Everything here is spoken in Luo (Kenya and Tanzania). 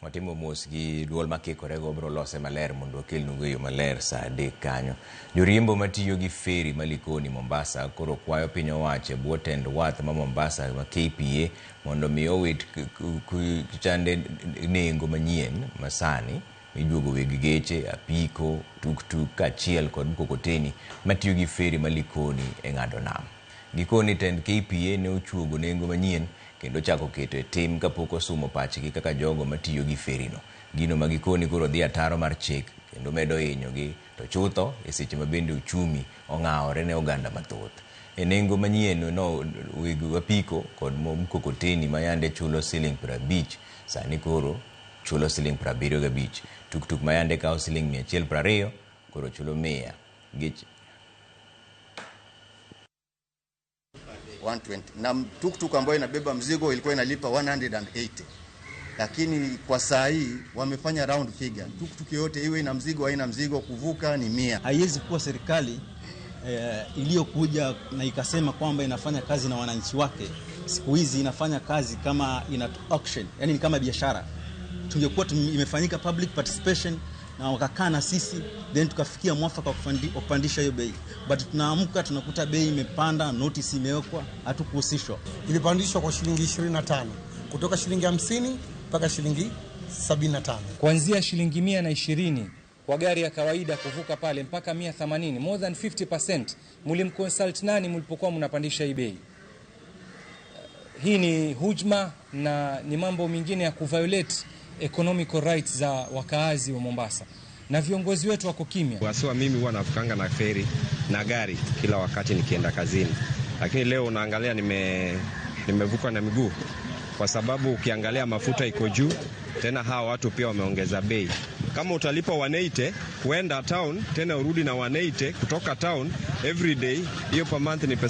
Watimo mos gi duol makikorego biro lose maler mondo wakelnugo e yo maler saa 3 kanyo. Joriembo matiyo gi feri ma Likoni Mombasa koro kwayo piny owacho e bwo tend wath ma Mombasa ma KPA mondo mi owit chande nengo manyien masani mijuogo weg geche, apiko, tuktuk kaachiel kod mkokoteni matiyo gi feri ma Likoni e ng'ado nam. Gikoni tend KPA ne ochuogo nengo manyien kendo chako keto e tim kapok osumo pachgi kaka jogo matiyo gi ferino. Gino ma gikoni koro dhi ataro mar chik kendo medo hinyogi to chutho e seche ma bende uchumi ong'awore ne oganda mathoth. E nengo manyien no weg apiko kod mkokoteni ma yande chulo siling 50 sani koro chulo siling 75. Tuktuk ma yande kawo siling 120 koro chulo 100. Gech 120 na tuktuk ambayo inabeba mzigo ilikuwa inalipa 180, lakini kwa saa hii wamefanya round figure. Tuktuk yote iwe ina mzigo haina mzigo kuvuka ni 100. Haiwezi kuwa serikali iliyokuja na ikasema kwamba inafanya kazi na wananchi wake, siku hizi inafanya kazi kama ina auction, yani ni kama biashara. Tungekuwa imefanyika public participation na wakakaa na sisi, then tukafikia mwafaka wa kupandisha hiyo bei, but tunaamka tunakuta bei imepanda, notice imewekwa, hatukuhusishwa. Ilipandishwa kwa shilingi 25 kutoka shilingi 50 mpaka shilingi 75. Kuanzia shilingi 120 kwa gari ya kawaida kuvuka pale mpaka 180, more than 50%. Mlimconsult nani mlipokuwa mnapandisha hii bei? Hii ni hujma na ni mambo mengine ya kuviolate economical rights za wakaazi wa Mombasa, na viongozi wetu wako kimya. Wasiwa mimi huwa navukanga na feri na gari kila wakati nikienda kazini, lakini leo unaangalia nimevuka na miguu kwa sababu ukiangalia mafuta iko juu, tena hawa watu pia wameongeza bei. Kama utalipa 180 kuenda town tena urudi na 180 kutoka town every day, hiyo per month ni pesa